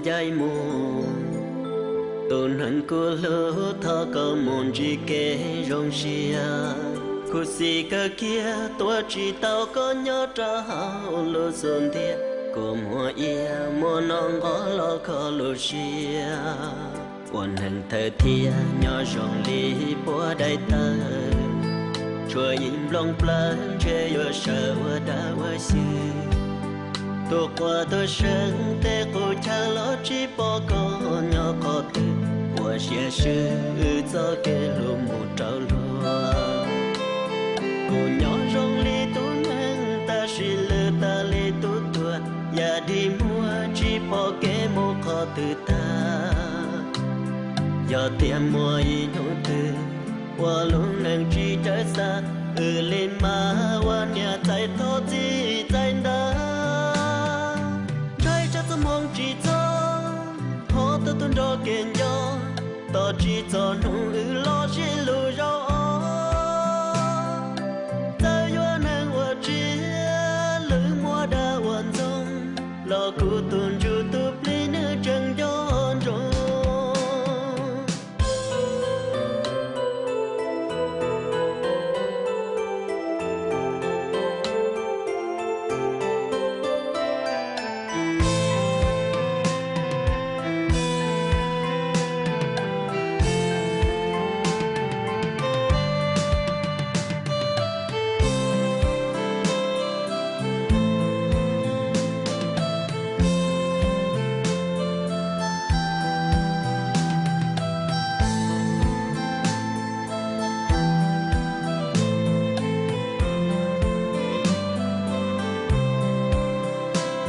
caij mus. Tus neeg kuv hlub, thov koj mus ntsib kev zoo siab. Khuv xim kawg kiag, tuav tsis tau koj nyob rau hauv lub xub ntiag. Kua muag iab muab noj nqos los kho lub siab. Ua neeg thawj thiab nyob zoo li puab daim tawv, tsuas yeej nplooj plawv ntshe yuav sawv ua dab ua xyw. Tus quas tuaj seev tej qub chaw los tsis pom koj nyob qhov twg, ua siab swb wb txoj kev hlub mus rau luag. Kuv nyob zoo li tub neeg, tab sis lwj tag li tub tuag, yam dig muag tsis pom kev mus qhov twg tag. Yog tias muaj ib hnub twg uas lub neej tsis dawb xav, wb li mas ua niam txais thov txij txais ntav. Ntshai tsam txoj hmoo tsis txog, thov tau tus nrog kev nco, tos tsis txog hnub wb los sib hlub zaum ob. Txawm yuav neeg ua tsiaj, lwm muab dag ua ntxoog, los kuv tus ntsuj tus plig nws tseem nco ntsoov.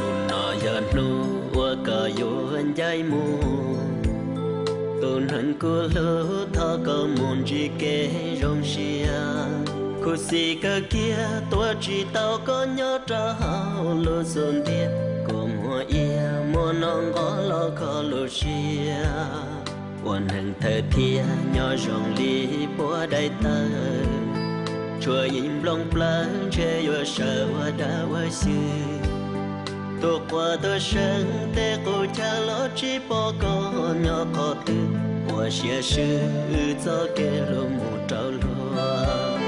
Hnub no yog hnub uas koj yuav ncaim mus. Tus neeg kuv hlub, thov koj mus ntsib kev zoo siab. Khuv xim kawg kiag, tuav tsis tau koj nyob rau hauv lub xub ntiag. Kua muag iab muab noj nqos los kho lub siab. Ua neeg thawj thiab nyob zoo li puab daim tawv, tsuas yeej nplooj plawv ntshe yuav sawv ua dab ua xyw. Tus quas tuaj seev tej qub chaw los tsis pom koj nyob qhov twg, ua siab swb wb txoj kev hlub mus rau luag.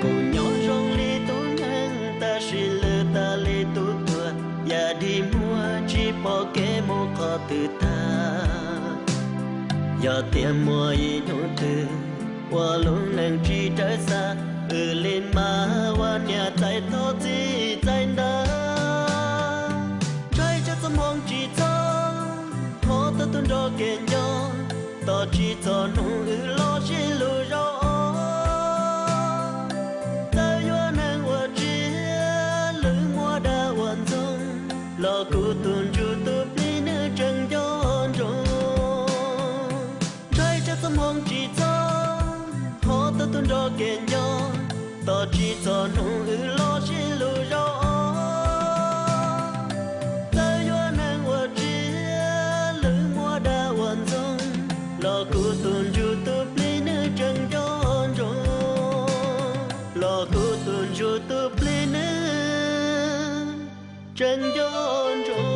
Kuv nyob zoo li tub neeg, tab sis lwj tag li tub tuag, yam dig muag tsis pom kev mus qhov twg tag. Yog tias muaj ib hnub twg uas lub neej tsis dawb xav, wb li mas ua niam txais thov txij txais ntav. Ntshai tsam txoj hmoo tsis txog, thov tau tus nrog kev nco, tos tsis txog hnub wb los sib hlub zaum ob. Txawm yuav neeg ua tsiaj, lwm muab dag ua ntxoog, los kuv tus ntsuj tus plig nws tseem nco ntsoov. Ntshai tsam txoj hmoo tsis txog, thov tau tus nrog kev nco, tos tsis txog hnub wb los sib hlub zaum ob. Txawm yuav neeg ua tsiaj, lwm muab dag ua ntxoog, los kuv tus ntsuj tus plig nws tseem nco ntsoov. Los kuv tus ntsuj tus plig nws tseem nco ntsoov.